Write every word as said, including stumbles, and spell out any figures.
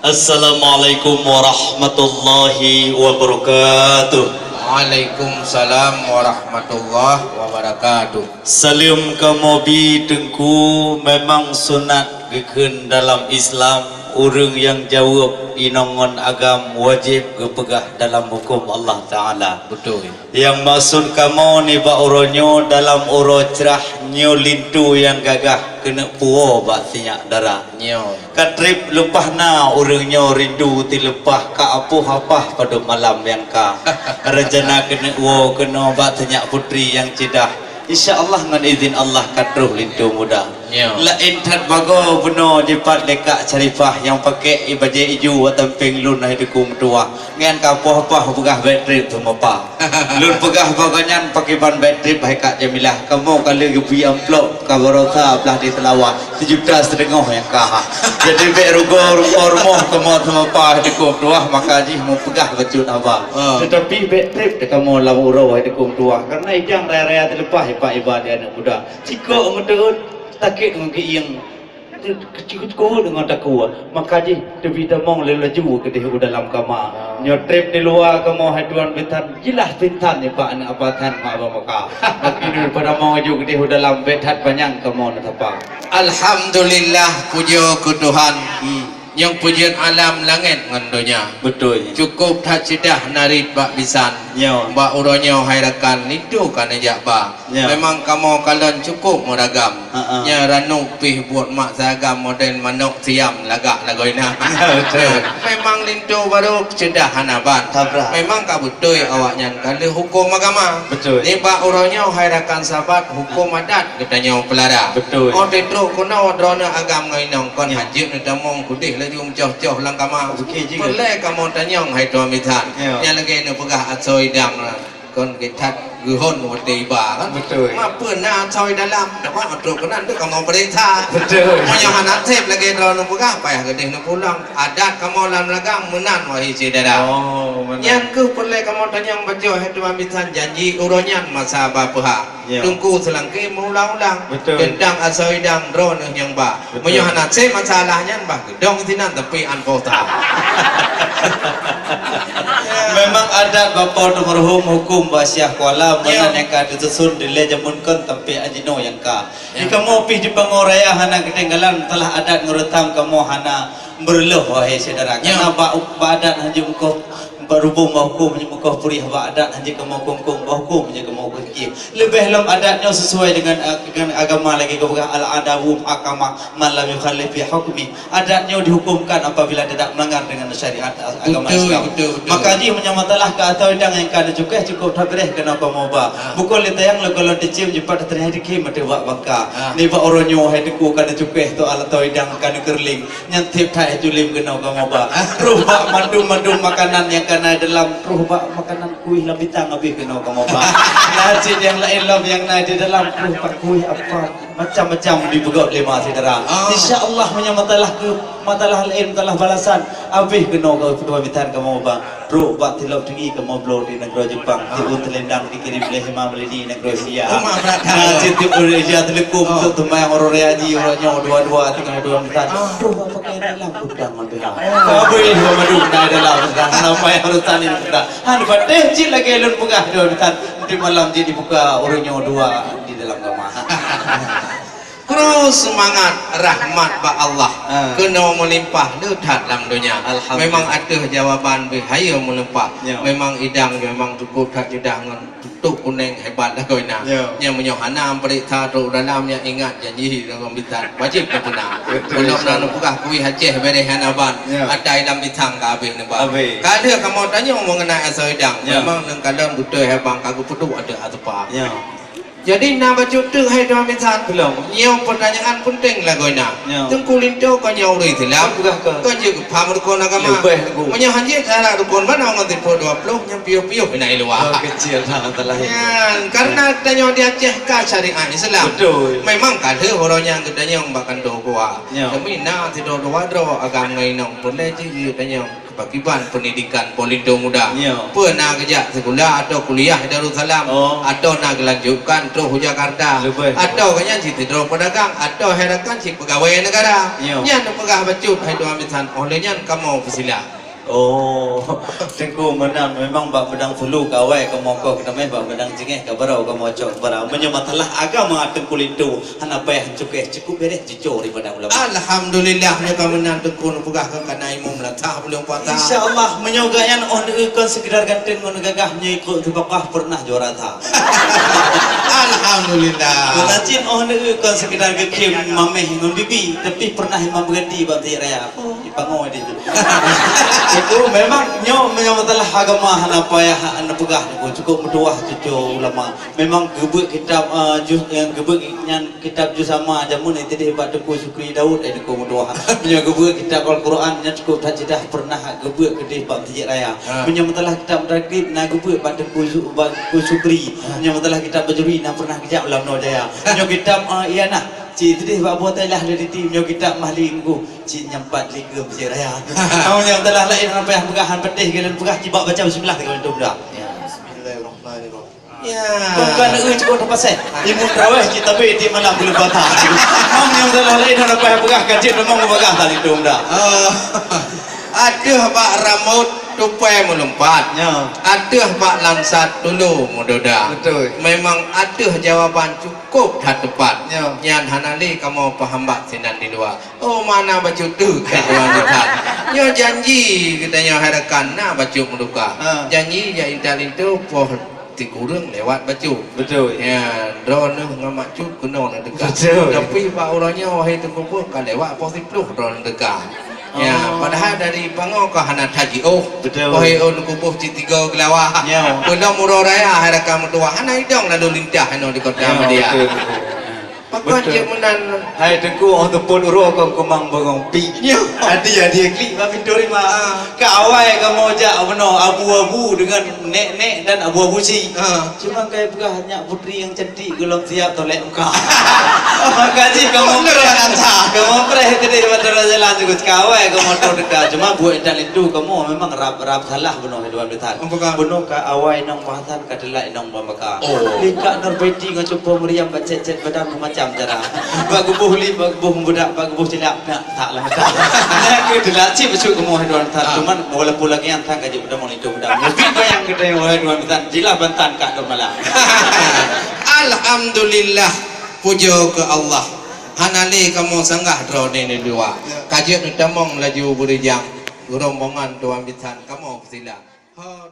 Assalamualaikum warahmatullahi wabarakatuh. Waalaikumsalam warahmatullahi wabarakatuh. Saleuem kamoe bi Teungku, memang sunat geukheun dalam Islam, ureuëng nyang jaweueb inong ngon agam wajéb geupeugah dalam huköm Allah Taala. Beutôi. Nyang maksud kamoe nibak uroe nyoe dalam uroe crah nyoe linto nyang gagah keuneuk puwoe bak sinyak dara. Nyoe. Ka treb leupah na ureuëng nyoe rindu tileupah ka apoh apah padub malam nyang ka. Rencana keuneuk woe keunoe bak sinyak putri nyang ceudah. Insya Allah ngon izin Allah ka troh linto muda. Nyoe. Laén that bagoe bunoe jipat lé Kak Syarifah nyang pakék bajée ijo watée péng lôn hai dukung tuah. Nyan ka poh-poh peugah bèk trép teumapa. Lôn peugah bak gobnyan pakriban bèk trép hai Kak Jamilah. Kamoe ka lheueh geubri amplop ka barosa blah di Seulawah, sijuta siteungoh nyang ka. Jadi bèk rugoe rugoe rumoh kamoe teumapa hai dukung tuah, maka jih meupeugah bacut haba. Ah. Teutapi bèk trép teuh kamoe lam uroe hai dukung tuah. Karena idang raya-raya teuleupah ipak iba di aneuk muda. Cikok meuteuôt, takét ngon geuieng. Keucukup deungon takue, maka jih teubi tamong lé laju keudeh u dalam kama. Ah. Nyoe trép di luwa kamoe hai tuan bisan, jilah pintan nibak aneuk abah tan mak abah maka. Tapi nyoe padamong laju keudeh u dalam, bèk that panyang kamoe neusapa. Alhamdulillah, pujoe keu Tuhan. Hmm. Nyang peujeuet alam langét ngon donya. Beutôi. Cukup that ceudah narit bak bisan. Nyoe. Bak uroe nyoe hai rakan, linto ka neujak ba. Ya. Memang kamoe kalon cukup meuragam. Ha, ha. Nya ranub pih buet mak seuragam model manok Siam lagak lagoina. Ya, betul. Memang linto barô ceudah hana ban. Tabrak. Memang ka beutôi awaknyan ka lheueh huköm agama. Betul. Nibak uroe nyoe hai rakan sahabat, huköm adat geutanyoe peulara. Betul. Oh, teutrok keunoe droeneuh agam ngon inong kon. Ya. Hanjeuet neutamong keudeh laju meucoh-coh lam kama. Oke, jih. Peureulèe kamoe tanyong hai tuan bisan. Ya. Nyang lagèe neupeugah asoe idang. Kon geuchat geuhon watèe iba kan. Betul. Ma peue na asoe dalam, dapat trok keunan tu kamoe peuriksa. Betul. Meunyoe hana sép lagèe droeneuh peugah, payah keudeh neupulang. Adat kamoe lam lagang meunan wahai syedara. Oh, meunan. Nyan keuh peureulèe kamoe tanyong bacut hai tuan bisan, janji uroe nyan masa ba peuhah. Ya. Teungku Seulangké meuulang-ulang. Betul. Teuntang asoe idang droeneuh nyang ba. Betul. Meunyoe hana sép masalah nyan bah geudong sinan tapi anggota. Memang adat Bapak Almarhum huköm bak Syiah Kuala. Ya. Meunan nyang ka teususun dilèe jameun kon sampai jinoe nyang ka. Ya. Di kamoe pih di Pango Raya hana keutinggalan, masalah adat ngon reusam kamoe hana meureuloh wahai syedara. Ya. Karena bak, bak adat hanjeuet mukoh Bak rubông bak huköm hanjeuet mukoh peurih, bak adat hanjeuet kamoe kongkong, bak huköm hanjeuet kamoe keukieh. Leubeh lom adat nyoe sesuai dengan, eh, dengan agama lagèe geupeugah, "Al-adabu muhakkamah ma lam yukhalif fi hukmi." Adat nyoe dihukumkan apabila tidak melanggar dengan syariat agama Islam. Betul, betul, betul. Maka jih meunyoe matalah keu asoe idang nyang ka neucukéh, cukup that bréh keunoe kamoe ba. Ah. Bukon lé tayang lôn kalon teuciém jipat teurimong dikhem ateueh bak bangka. Ah. Nibak uroe nyoe hai teungku ka neucukéh, soal asoe idang ka neukeureuléng. Nyan tiep that tulém keunoe kamoe ba. Troh bak mandum-mandum makanan nyang ka na dalam, troh bak makanan kueh lam bitang habéh keunoe kamoe ba. Na cit nyang laén lom nyang na di dalam, troh bak kueh apam, macam-macam dipeugöt lé ma syedara. Ah. Insya Allah meunyoe matalah keu, matalah laén, matalah balasan, habéh keunoe kamoe ba. Trok bak tilop teungi kamoe bloe di nanggroe Jepang, ah, tiep u teulendang dikirém lé Hima Malini nanggroe India. Oh, mak brat. Na cit tiep u India teuleukum, oh, untuk teumanyong uroe raya jih, uroe nyoe dua-dua teungoh dua meutan. Ah. Trok bak pakaian dalam gudang mandum. Oh. Habéh mandum na dalam gudang, sampai urusan ini gudang. Han patéh cit lagèe lôn peugah dua meutan, di malam jih dibuka uroe nyoe dua di dalam kama. Kru seumangat rahmat bak Allah, ah, keunoe meulimpah le that lam donya. Alhamdulillah. Memang ateueh jawaban beuhayeu meulimpah. Ya. Memang idang memang cukup that ceudah ngon tutup kuneng hebat lagoina. Ya. Nyang meunyoe hana meupeuriksa trok dalam, nyang ingat janji dalam bisan wajéb neupeuna. Betul. Ulôn na neupeugah kueh Aceh bereh hana ban. Ya. Atai lam bisan ka habéh neuba. Habéh. Ka lheueh kamoe tanyong mengenai asoe idang. Ya. Memang neukalon beutôi hai bang ka geupeuduek ateueh asoe pa. Ya. Jadi na bacut teuk hai tuan bisan. Belum. Nyoe pertanyaan penting lagoina. Ya. Teungku linto kon nyoe ureueng Islam. Betul ke? Kon jeuet geupaham rukon agama. Leubeh, Teungku. Meunyoe hanjeuet syarat rukon banoe ngon tiep dua ploh nyan piôh-piôh na i luwa. Oh, kecil sangat telah. Ya, karena tanyoe di Aceh ka syariat Islam. Betul. Memang ka lheueh uroe nyan geutanyong bak kantô KUA. Ya. Tapi na sidroe dua droe agam ngon inong peureulèe jih geutanyong. Pakiban pendidikan Polito Muda. Ya. Peue na geujak sikula atau kuliah di Darussalam, Oh. atau na geulanjutkan troh u Jakarta, Leubeh. atau gobnyan sidroe pedagang, atau hai rakan cit peugawée negara. Ya. Nyan neupeugah bacut hai tuan bisan, oh lheueh nyan kamoe peusila. Oh, Teungku meunan memang bak meudang sulu kawai kamoe koh keudameh bak meudang cingeh ka barô kamoe cok barô. Meunyoe masalah agama Teungku Linto hana payah cukéh, cukup bereh cuco daripada ulama. Alhamdulillah, nyoe ka meunan Teungku neupeugah keu kana imum latah belum puasa. Insya Allah, meunyoe gobnyan oh neueu kon sekedar ganteng ngon gagah, meunyoe ikot seupakah pernah juara sa. Alhamdulillah. Meunacin oh neueu kon sekedar geuciem mameh ngon bibi, tapi pernah imam berhenti bak Masjid Raya. Oh, dipangoe di situ. Itu memang nyoe, meunyoe masalah agama hana payah neupeugah, cukup meutuwah cuco ulama. Memang geubeuet kitab, eh, juz, eh, geubeuet nyan kitab juz amma jameun teuh bak Teungku Syukri Daud, eh, Teungku meutuwah. Meunyoe geubeuet kitab Al-Quran nyan cukup that ceudah pernah geubeuet keudeh bak Masjid Raya. Ha. Meunyoe masalah kitab Mutakrib na geubeuet bak Teungku Zu-, bak Teungku Syukri. Ha. Meunyoe masalah kitab Bajuri na pernah geujak u Lamno Jaya. Meunyoe kitab, eh, Ianah, cit teuh bak Abu Tailah le diti, meunyoe kitab Mahli Teungku, cit nyampat lingkeue Masjid Raya. Meunyoe masalah laén hana payah peugah, han peudeh geulan peugah, cit bak baca bismillah teuk lintô dah. Ya, bismillahirrahmanirrahim. Ya. Bukan eu cukup terpasai. Ilmu tarawih cit tapi di malam bulan puasa. Meunyoe masalah laén hana payah peugah, kan cit memang bagah tadi tu dah. Ah. Ateueh bak rambot tupai meulumpat. Ya. Ateueh bak langsat tulu meudoda. Betul. Memang ateueh jawaban cukup that tepat. Ya. Nyan hana lé kamoe peuhambat sinan di luwa. Oh, mana bacut tu, hai tuan tuan. Nyoe janji geutanyoe hai rakan na bacut meuduka. Ha. Janji jak intat linto poh Sikureueng lewat bacut. Betul. Ya, droeneuh ngon Mak Cut keunoe neuteuka. Betul. Tapi bak uroe nyoe, wahai Teungku Boh, ka lewat poh siplôh droeneuh teuka. Ya, Oh. padahal dari Pango ka hana that jiôh. Betul. Wahai Teungku Boh, cit tiga geulawa. Ya. Peulom uroe raya, hai rakan meutuwah, hana idong lalu lintah inoe di kota Ya, Madia. betul, betul. Pakon Betul. cit meunan. Hai Teungku, oh teupot uroe kong keumang bengong pi. Ya. Hati-hati klik bak pintu rimba. Ah. Ka awai kamoe jak bunoe abu-abu dengan nek-nek dan abu-abu si. Ah. Cuma kai peugah nyak putri nyang cantik golom siap tolek muka. Maka jih kamoe Bener preh. rasa. Kamoe preh tadi di mata jalan tu. Ka awai kamoe teuka. Cuma buet intat linto kamoe memang rab-rab salah bunoe hai tuan bisan. Apa kah? Bunoe ka awai nong bahasan ka telat nong bambaka. Oh. Lingka Nur Baiti ngon cupo Maryam bak cét-cét badan macam cara. Bak geuboh lip, bak geuboh budak, bak geuboh cilak, nak tak lah mata. Nak ke telat cit besuk kamoe hai tuan bisan. Ah. Cuman walaupun lagèe nyan tan ka jeuet peutamong linto muda. Mungkin bayang kita yang wahai tuan bisan, jilah bantan ka dong malam. Alhamdulillah, pujoe keu Allah. Hana lé kamoe sanggah droeneuh di luwa. Ya. Ka jeuet neutamong laju beurijang rombongan tuan bisan kamoe peusilang. Ho,